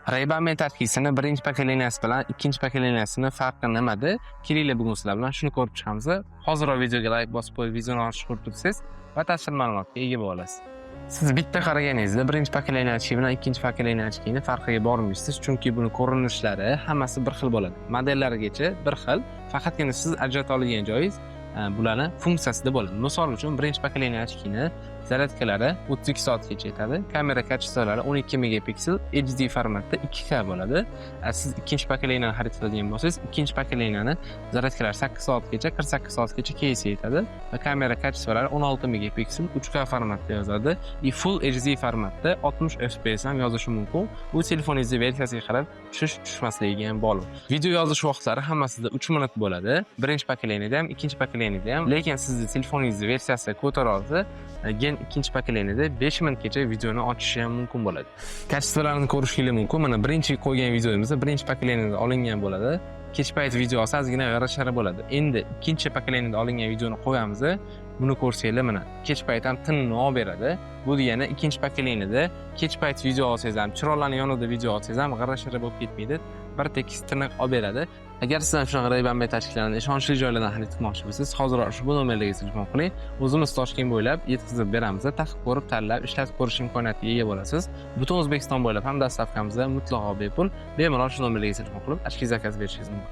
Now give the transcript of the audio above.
Ray-Ban Meta очки sini birinchi поколения si bilan ikkinchi поколения sini farqi nimada? Kelinglar, bugun sizlar bilan shuni ko'rib chiqamiz. Hoziroq videoga layk bosib qo'yib, videoni oxirigacha ko'rib tursangiz va tafsil ma'lumotga ega bo'lasiz. Siz bitta qaraganingizda birinchi поколения очки bilan ikkinchi поколения очки ni farqiga bormaysiz, chunki buni ko'rinishlari hammasi bir xil bo'ladi. Modellarigacha bir xil, faqatgina siz ajrata oladigan joyingiz bularni funksiyasida bo'ladi. Misol uchun, birinchi поколения очки ni зарядка lari 32 soatgacha yetadi. Kamera качество lari 12 megapiksel HD formatda 2K bo'ladi. Siz ikkinchi поколения ni xarid qiladigan bo'lsangiz, ikkinchi поколения ni зарядка lari 8 soatgacha, 48 soatgacha кейс yetadi va kamera качество lari 16 megapiksel 3K formatda yozadi и Full HD formatda 60 FPS ham yozishi mumkin. Bu telefoningizni versiyasiga qarab tushish tushmasligiga ham bog'liq. Video yozish vaqtlari hammasida 3 minut bo'ladi. Birinchi поколения da ham, ikkinchi поколения da ham, lekin sizni telefoningizni versiyasi ko'tara olsa, gen ikkinchi поколения da 5 minutgacha videoni ochishi ham mumkin bo'ladi. Качество larini ko'rishingiz mumkin. Mana, birinchi qo'ygan videomizda birinchi поколения da olingan bo'ladi. Kech payt video olsa, ozgina g'ira-shira bo'ladi. Endi ikkinchi поколения da olingan videoni qo'yamiz. Buni ko'rsanglar, mana, kech payt ham tiniq beradi. Bu degani, ikkinchi поколения da kech payt video olsangiz ham, chiroqlarni yonida video olsangiz ham g'ira-shira bo'lib ketmaydi. Bir tekis, tiniq olib beradi. Agar siz ham shunaqa Ray-Ban Meta очки larni ishonchli joylardan xarid qilmoqchi bo'lsangiz, hoziroq ushbu nomerlarga telefon qiling. O'zimiz Toshkent bo'ylab yetkazib beramiz. Taqib ko'rib, tanlab, ishlatib ko'rish imkoniyatiga ega bo'lasiz. Butun O'zbekiston bo'ylab ham доставка miz mutlaqo bepul. Bemalol shu nomerlarga telefon qilib, очки заказ berishingiz mumkin.